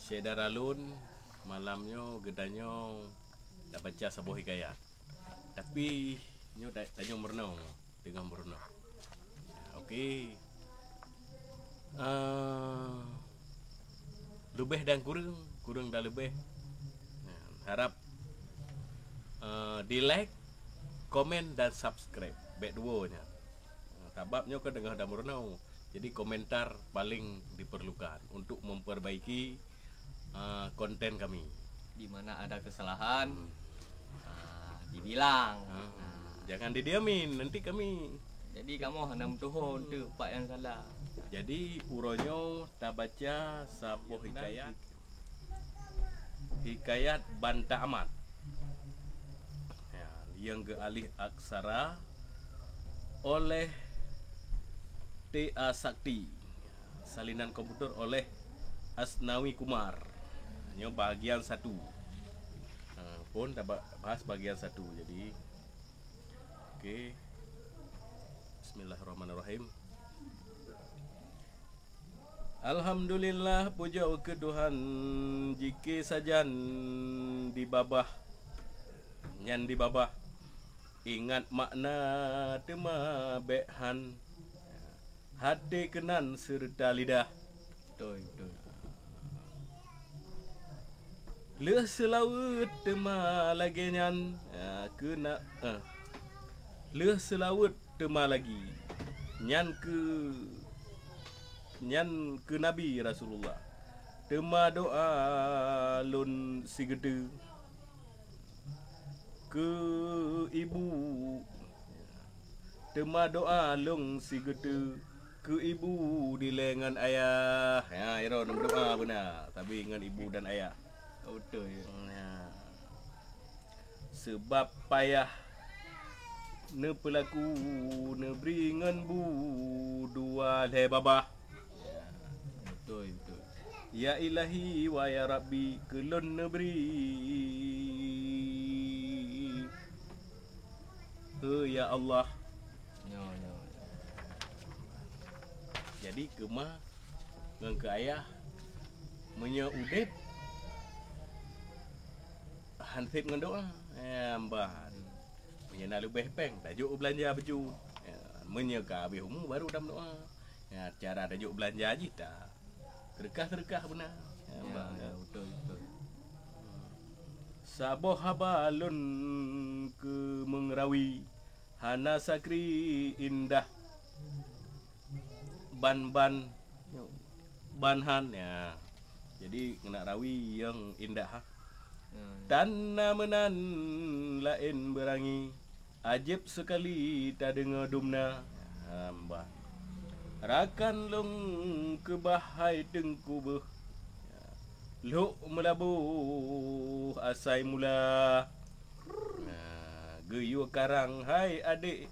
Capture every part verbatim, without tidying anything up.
Syedara lôn, malam nyoe geutanyoe tabaca saboh hikayat. Tapi nyoe ta-, tanyoe meurunoe, teungoh meurunoe. Oke. Ah, leubeh dan kureueng, kureueng dan leubeh. Nah, harap, ah, di-like, komen dan subscribe. Bèk duo nyan. Nah, sabab nyoe kan teungoh dan meurunoe. Jadi komentar paling diperlukan untuk memperbaiki, ah, konten kami. Di mana ada kesalahan, Hmm. ah, dibilang. Hmm. Ah. Jangan didiamin, nanti kami Jadi kamoe hana meutuho enteuk pat nyang salah. Jadi uroe nyoe tabaca saboh hikayat. Hikayat Banta Amat. Ya, nyang geualih aksara oleh T A Sakti. Salinan komputer oleh Asnawi Kumar. Nyoe bahagian satu. Ha, pun tabahas bahagian satu. Jadi, oke. Bismillahirrahmanirrahim. Alhamdulillah, pujoe keu Tuhan, jike sajan di babah, nyan di babah. Ingat makna teuma bèk han, até keunan seureuta lidah. Beutôi, beutôi. Lheueh seulaweuet teuma lagèe nyan, ah, keu na-, eh, lheueh seulaweuet teuma lagi, nyan keu, nyan keu Nabi Rasulullah. Teuma doa lôn sigeuteue keu ibu. Teuma doa lôn sigeuteue keu ibu dilèe ngon ayah. Ya, Iro, meudoa beuna, sabe ngon ibu dan ayah. Beutôi. Ya. Seubab payah neupeulaku neubri ngon bu dua lhèe babah. Ya, beutôi, beutôi. Ya Ilahi wa ya Rabbi, keu lôn neubri. He ya Allah. Nyoe, nyoe. Jadi keu ma ngon keu ayah, meunyoe udép, han sép ngon doa. Ya, mban. Meunyoe na leubeh péng, tajok beulanja baju. Ya, meunyoe ka habéh umu, baru tameudoa. Ya, cara tajok beulanja jih ta seudeukah-seudeukah beuna. Ya, ya, mban. Ya, beutôi, beutôi. Saboh haba lôn keu meungeurawi, hana sakri indah ban-ban ban han, ya. Jadi keuneuk rawi nyang indah, ha. Ya, ya. Tan na meunan laén beurangi, ajéb seukali tadeungoe dumna. Ha, mban. Rakan lôn keubah hai teungku beuh, ya. Lhok meulaboh asai mula. Nah, geuyue karang hai adék.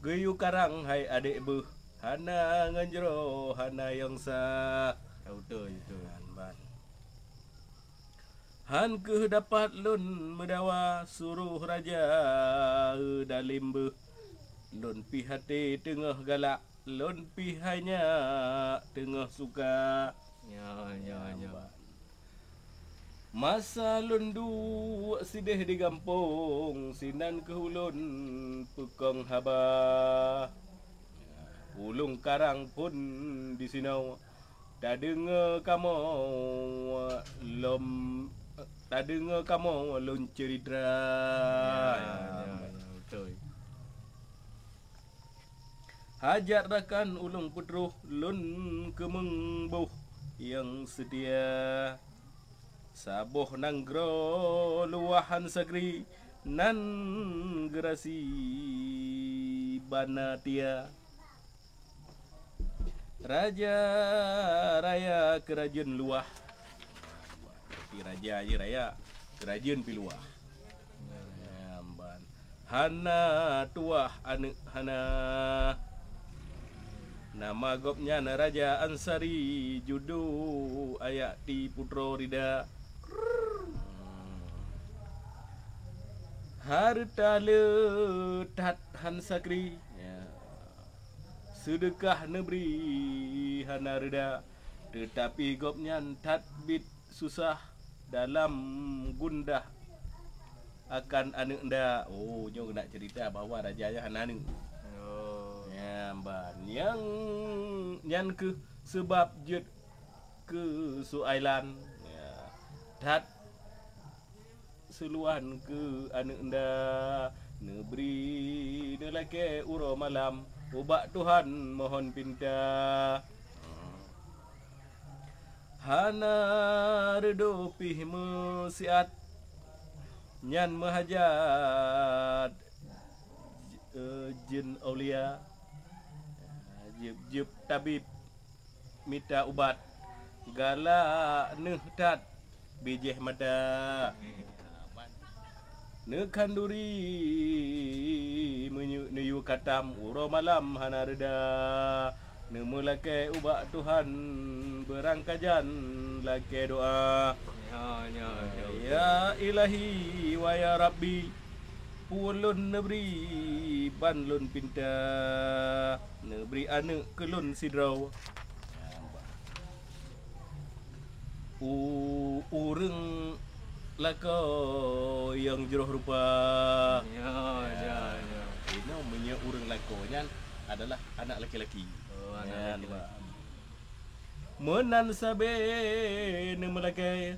Geuyue karang hai adék beuh, hana ngon jroh, hana nyang sah. Ya, beutôi, beutôi. Ban-ban. Han kheueh dapat lôn meudawa, suroh raja dalém beuh. Lôn pih até teungoh galak, lôn pih hai nyak teungoh suka. Ya, ya, ya. Ban. Masa lôn duek sideh di gampông, sinan kheueh ulôn peukong haba. Ulôn karang phon disinoe, tadeungoe kamoe lom, tadeungoe kamoe lôn ceurita. Ya, ya, ya, beutôi. Hajat rakan ulôn peutroh, lôn keumeung boh nyang seutia. Saboh nanggroe luwah han sakri, nan geurasi bana tia. Raja raya keurajeuen luwah. Tapi raja jih raya, keurajeuen pih luwah. Nyan ban. Hana tuwah aneuk hana. Nama gobnyan Raja Ansari, judo Ayakti putroe Rida. Hareuta le that han sakri, ya. Seudeukah neubri hana reuda. Teutapi gobnyan that bit susah dalam gundah akan aneuëk nda. Oh, nyoe nak cerita bahwa raja nyan hana aneuëk. Oh. Nyan ban. Nyang nyan kheueh seubab jeuet keu Suailan. Ya. That seuluwan keu aneuëk nda, neubri neulakée uroe malam, ubak Tuhan mohon pinta. Hana reudoh pih meusiat, nyan meuhajat, eh, jeuet aulia, jeuet-jeuet tabib mita ubat, galak neuh that bijéh mata. Neukhanduri meunyu-, neuyue katam, uroe malam hana reda. Neumeulakée ubak Tuhan, beurangkajan lakée doá. Ya, ya, ya, ya. Ya Ilahi wa ya Rabbi, peue lôn neubri ban lôn pinta, neubri aneuëk keu lôn sidroe. U-, ureuëng lakoe nyang jroh rupa. Ya, ya, ya. Inoe meunyoe ureuëng lakoe nyan adalah anak laki-laki. Oh, anak laki-laki. Nyan, Pak. Meunan sabe neumeulakée,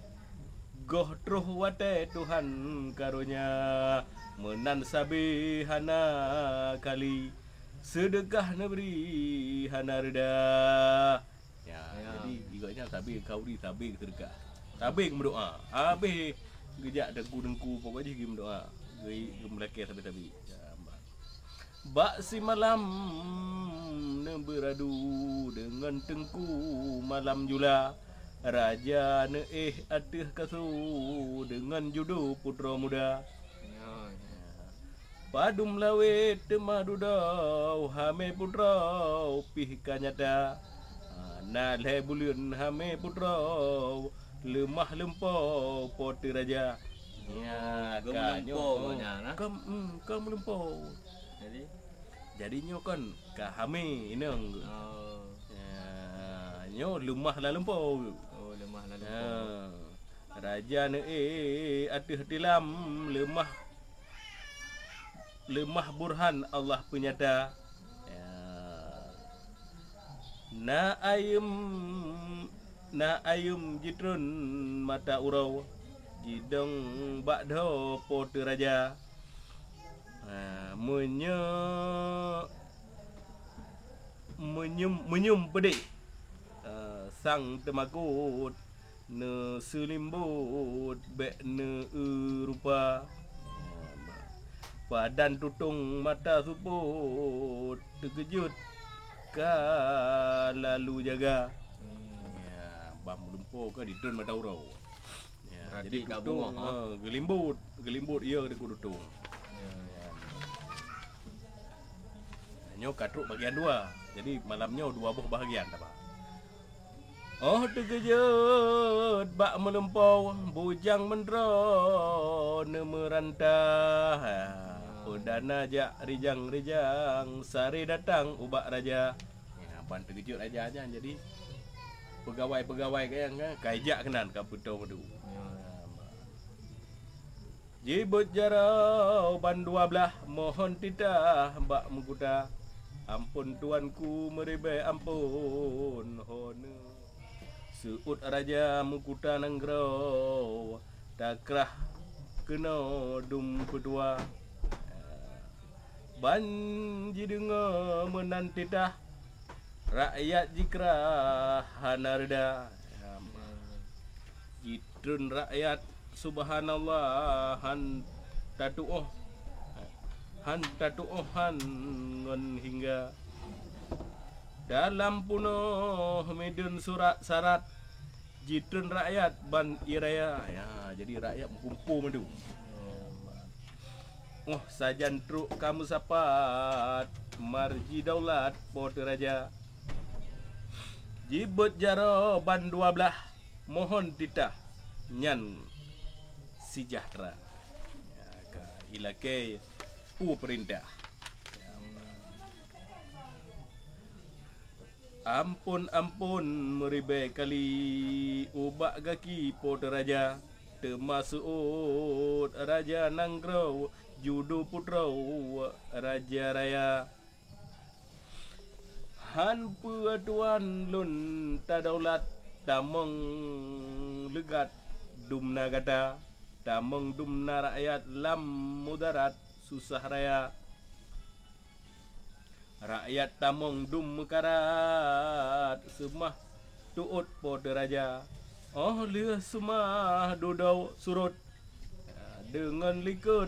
goh troh watée Tuhan karonya. Meunan sabe hana kali, seudeukah neubri hana reda. Ya, ya. Jadi, gobnyan sabe khanduri, sabe seudeukah, sabe geumeudoá. Habéh geujak teungku-teungku, pokok jih geumeudoá. Geu-, geumeulakée sabe-sabe. Ya, bak simalam neubeuradu deungon Teungku Malam Jula. Raja neuéh ateueh kasu deungon judo putroe muda. Ya, ya. Padum lawét teuma dudoe, hamé putroe pih ka nyata. Ha, na lhée buleuen hamé putroe, leumah lumpoe po teu raja. Ya, ka meulumpoe nyoe. Ka, hmm, ka meulumpoe. Jadi? Jadi nyoe kon ka hamé inong. Oh. Ya, nyoe leumah lam lumpoe. Oh, leumah lam lumpoe. Ya. Raja neuéh ateueh tilam, leumah, leumah burhan Allah peunyata. Ya. Na ayeuem, na ayeuem jitreun mata uroe, jidong bak dhoe po teu raja. Ha, meunyoe, meunyeum, meunyeum peudeh, eh, sang teumakot, neuseulimbot bék neueu rupa. Padan tutong mata seupôt, teukeujot ka lalu jaga. Hmm, ya, ban meulumpoe ka didon mata uroe. Ya, berarti jadi ka tutong, bungoh, ha? Ha, geulimbot, geulimbot, iya, di tutong. Ya, ya. Nyoe ka trok bagian dua. Jadi, malam nyoe dua boh bahagian, apa? Oh, teukeujot bak meulumpoe, bujang meundroe neumeurantah. Peudana jak rijang-rijang, sare datang ubak raja. Ya, ban teukeujot raja nyan, jadi peugawai-peugawai ka nyang ka, ka jak keunan ka peutoe madu. Ya. Jibeuet jaroe ban dua blaih, mohon titah bak meukuta. Ampôn tuanku meuribée ampôn, ho neuseuôt raja meukuta nanggroe, takrah keunoe dum peutua. Ban jideungoe meunan titah, rakyat jikrah hana reda. Jitreun rakyat, subhanallah, han tatuoh, han tatuoh han ngon hingga. Dalam punoh mideuen surat syarat, jitreun rakyat ban ié raya. Ya, jadi rakyat meukumpô madu. Oh, sajan trok ka meusapat, marji daulat po teu raja. Jibeuet jaroe ban dua blaih, mohon titah nyan seujahteura. Ya, ka ilakée peue peurintah. Ampôn-ampôn meuribée kali ubak gaki Po teu Raja, teuma seuôt raja nanggroe judo putroe raja raya. Han peue tuan lôn tadaulat, tamong leugat dum na gata, tamong dum na rakyat lam mudarat susah raya. Rakyat tamong dum meukarat, seumah teuôt Po teu Raja. Óh lheueh seumah dudoe surot, deungon likot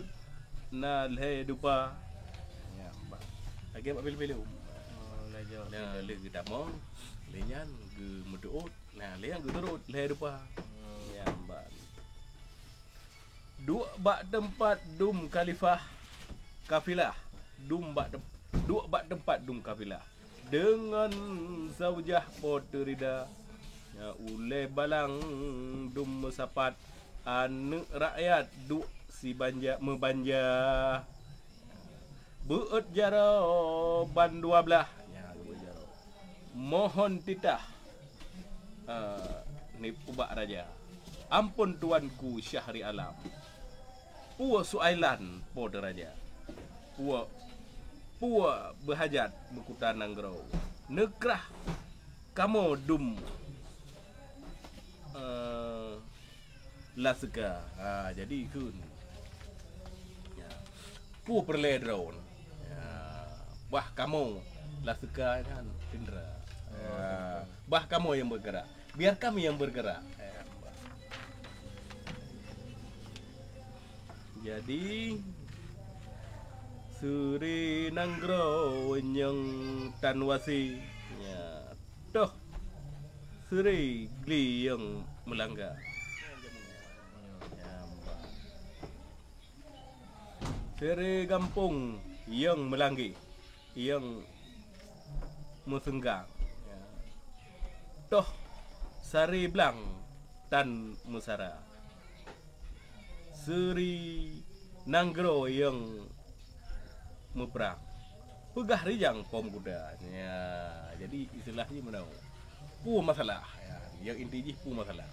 na lhée dupa. Nyan, bah. Lagée bak film-film. Oh, lagée bak film. Nah, lheueh geutamong, lheueh nyan geumeuteuôt, nah, lheueh nyan geusurot lhée dupa. Hmm. Nyan, bah. Duek bak teumpat dum khalifah, kafilah, dum bak tem-, duek bak teumpat dum kafilah. Deungon zaujah Po teu Rida, ya, ulée balang dum meusapat, aneuëk rakyat duek sibanja, meubanja. Beuet jaroe ban dua blaih. Nyan, beuet jaroe. Mohon titah, eh, nib ubak raja. Ampôn tuanku Syahri Alam. Peue suailan Po teu Raja? Peue, peue beuhajat meukuta nanggroe? Neukrah kamoe dum, eh, laseuka. Ha, jadi kheun. Ya. Peue peureulée droe? Ya. Bah kamoe laseuka nyan tendera. Oh, ya. Tendera. Bah kamoe nyang bergerak. Biar kami nyang bergerak. Ya. Jadi, seuri nanggroe nyang tan wasi. Ya. Toh, seuri gli nyang meulangga. Seuri gampông nyang meulangge, nyang meuseunggang. Toh, seuri blang tan meusara. Seuri nanggroe nyang meuprang. Peugah rijang Po meukuta. Ya, jadi istilah jih meunoe. Peue masalah? Ya, yang inti jih peue masalah.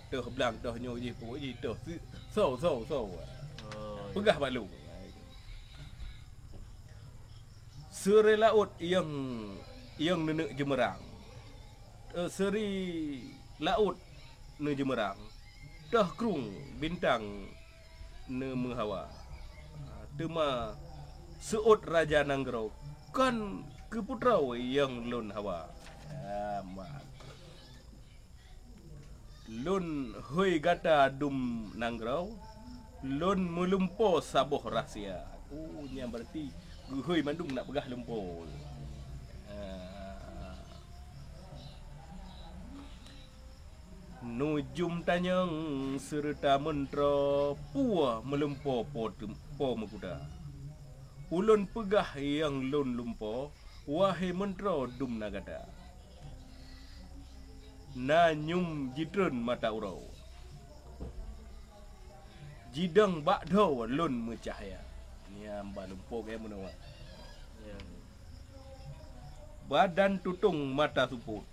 Toh blang, toh nyoe jih, peue jih, toh si-, soe, soe, soe. Oh, ya. Peugah bak lôn. Seuri laôt nyang, nyang neuneuk jeumeurang. Eh, seuri laôt neujeumeurang, toh krueng bintang neumeuhawa. Teuma seuôt raja nanggroe kon keu putroe nyang lôn hawa. Ah, mat. Lôn hôi gata dum nanggroe, lôn meulumpo saboh rahsia. Oh, nyan berarti geuhôi mandum nak peugah lumpo. Ah. Nujum tanyong seureuta meuntroe peue meulumpo Po teu-, Po meukuta. Ulôn peugah nyang lôn lumpo, wahé meuntroe dum na gata. Na nyum jitreun mata uroe. Jidong bak dhoe lôn meucahya. Nyan ba lumpo gaya meunoe. Ya. Badan tutong mata supot.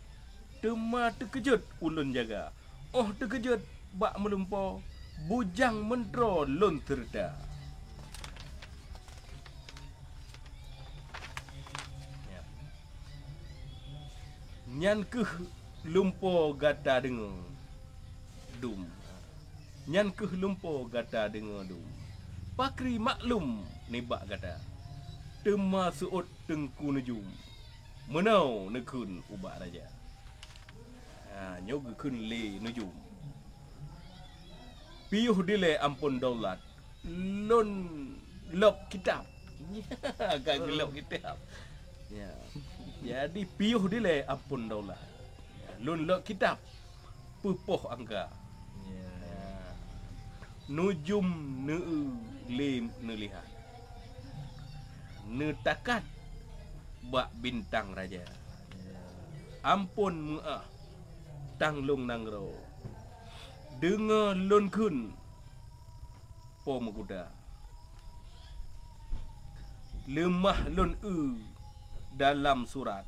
Teuma teukeujot ulôn jaga. Óh teukeujot bak meulumpo, bujang meuntroe lôn seureuta. Ya. Nyan kheueh lumpo gata deungoe dum. Nyan kheueh lumpo gata deungoe dum. Pakri maklum nibak gata. Teuma seuôt Teungku Nujum. Meunoe neukheun ubak raja. Ha, nyoe geukheun lé Nujum. Piôh dilée amphon daulat, lôn lôb kitab. Ka geulôb kitab. Ya. Jadi piôh dilée amphon daulat. Ya, lôn lôb kitab. Peupoh angka. Ya. Nujum neu lé neulihat. Neutakat bak bintang raja. Amphon meuáh tanglong nanggroe. Deungoe lôn kheun, Po meukuta. Leumah lôn eu dalam surat.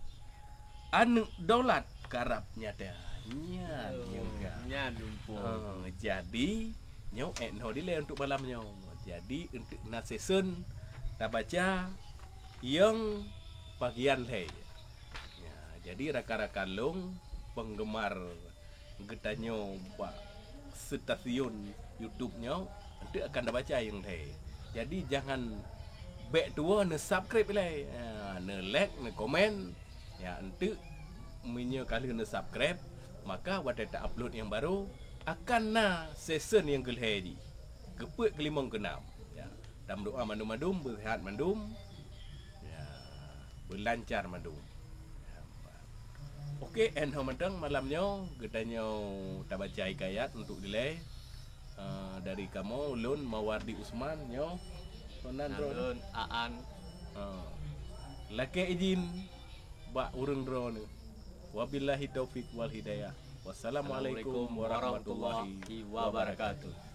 Aneuk Dolat karab nyata. Nyan nyang ka. Nyan lumpur. Ha, jadi nyoe eh noh dilèe untuk malam nyoe. Jadi untuk na season tabaca nyang bagian lhèe. Ya, jadi rakan-rakan lôn penggemar geutanyoe bak stasiun YouTube nyoe, enteuk akan tabaca nyang lhèe. Jadi jangan bèk tuwoe neu-subscribe ilèe. Ha, neu-like, neu-komen. Ya, enteuk meunyoe ka lheueh neu-subscribe, maka watèe ta-upload nyang barô akan na season nyang keulhèe jih. Geupeuet keulimong keunam. Ya, tameudoa mandum-mandum beuseuhat mandum. Ya, beulancar mandum. Oke, eh noh mantong malam nyoe geutanyoe tabaca hikayat untuk dilèe. Ah, dari kamoe, ulôn Mawardi Usman nyoe. Sonan droe. Ulôn Aan. Ah. Lakèe idhin bak ureueng droeneuh. Wabillahi taufik wal hidayah. Wassalamualaikum warahmatullahi wabarakatuh.